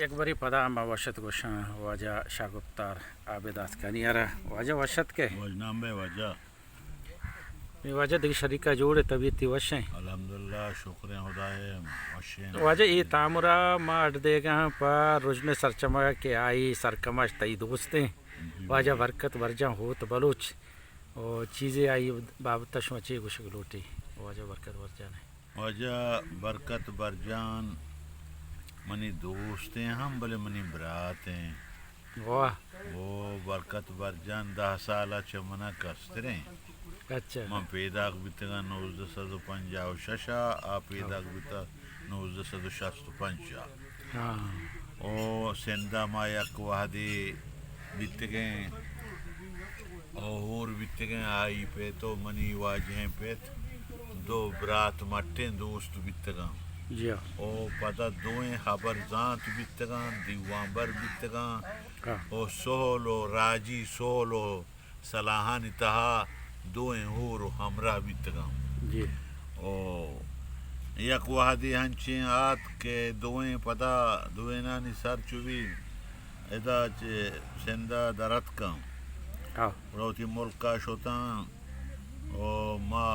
یک برے پدا ما وش اتک گوشاں واجہ شاہ گپتار عابد آتکانی ءَ را۔ واجہ وش اتک ئے؟ واجہ نام بے واجہ۔ اے واجہ دگہ شریکا جوڑ ئے، طبیعتی وش ایں؟ الحمدللہ، شکر ایں خدائے، وش ایں۔ واجہ اے تامرا ما اڈ دیگا آں پہ رژن سرچمگ کہ آئی سرکماش تئی دوست ایں۔ جی، واجہ جی۔ برکت برجان ہوت بلوچ۔ او چیزے آئی بابت شما چے گوشگ لوٹی؟ واجہ برکت برجان ایں۔ واجہ برکت برجان منی دوست ایں ہم، بلے منی برات ایں۔ واہ۔ او برکت برجان دہ سال ءَ چہ من ءَ کستر ایں۔ اچھا۔ من پیداک بیتگاں نوزدہ سد و پنجاہ و شش ءَ، آ پیداک بیتگ نوزدہ سد و شست و پنچ ءَ۔ ہاں۔ او سندھ ءَ ما یک وہدے بیتگیں، او ہور بیتگیں، آئی پت و منی واجہیں پت، دو برات مٹیں دوست بیتگاں۔ جی ہاں۔ او پدا دوئیں ہبر زانت بیتگاں، دیوان بر بیتگاں۔ ہاں۔ او سہل و راجی سہل و سلاہانی تہا دوئیں ہور و ہمراہ بیتگاں۔ جی۔ او یک وہدے ہنچیں آت کہ دوئیں پدا دوئینانی سر چو بی ادا چہ سندھ ءَ در اتکاں۔ ہاں۔ گڑا وتی ملک ءَ شتاں و ما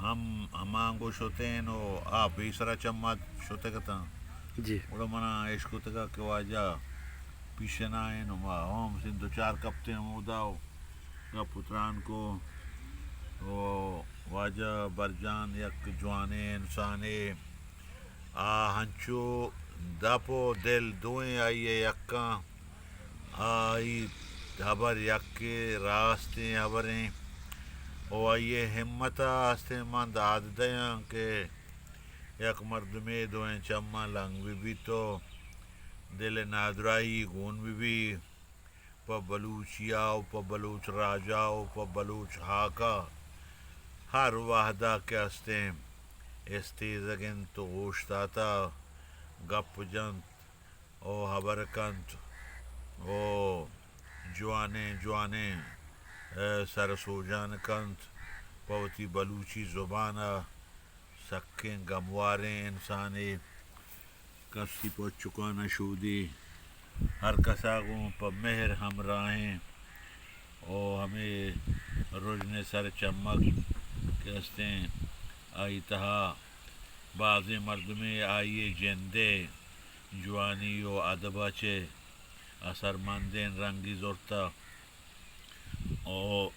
ہم ہمانگو شتین و آ پیسرا چہ ما شتگ اتاں۔ جی۔ گڑا منا اشکتگ کہ واجہ پیشنا ایں و ما ہم سن دو چار کپتیں ہمودا و گپ و تران کو و واجہ برجان یک جوانیں انسانے، آ ہنچو دپ و دل دوئیں آئی ءِ یکاں، آئی ہبر یکے راستیں ہبریں و آئی ءِ ہمت ءَ استیں من داد دیاں کہ یک مردمے دوئیں چماں لنگ بہ بیت و دل ءِ نادراہی گون بہ بیت۔ پہ بلوچی ءَ و پہ بلوچ راج ءَ و پہ بلوچ ہاک ءَ ہر وہد ءَ کہ استیں استیزگ انت و اوشتات ءَ گپ جنت و ہبر کنت و جوانیں جوانیں، اے، سر سوجان کنت پہ وتی بلوچی زبان ءَ۔ سکیں گمواریں انسانے، کسی پہ چکا نہ شودی، ہر کسا گوں پہ مہر ہمراہیں۔ او ہمے رژن سر چمگ کہ استیں، آئی تہا بازیں مردمے آئی ءِ جند ءِ جوانی و ادب ءَ چہ اثرمندیں رنگی زرتہ۔ او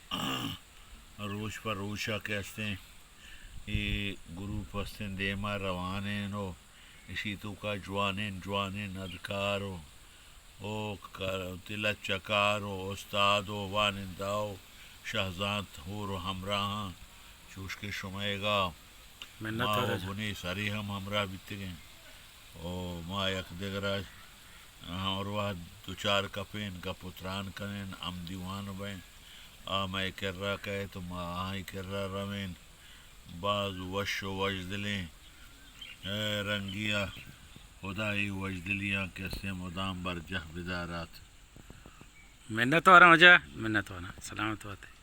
روچ پہ روچ ءَ کہ استیں، اے گروپ استیں دیما روانین و اشی توکا جوانین جوانین ادکار و، و ک-، وتی لچہ کار و استاد و وانندہ و شہزانت ہور و ہمراہاں چوش کہ شمئیگا منت ما وار و بنی سری ہم ہمراہ بیتگیں و ما یک دگرا ہر وہد دو چار کپین، گپ و تران کنین، ہم دیوان بین۔ آ مئے کرا کئیت و ما آہی کرا روین۔ باز وش و وژدلیں، اے رنگی ءَ خدا اے وژدلیاں کہ استیں مدام برجاہ بدارات۔ منت واراں واجہ، منت واراں۔ سلامت باتے۔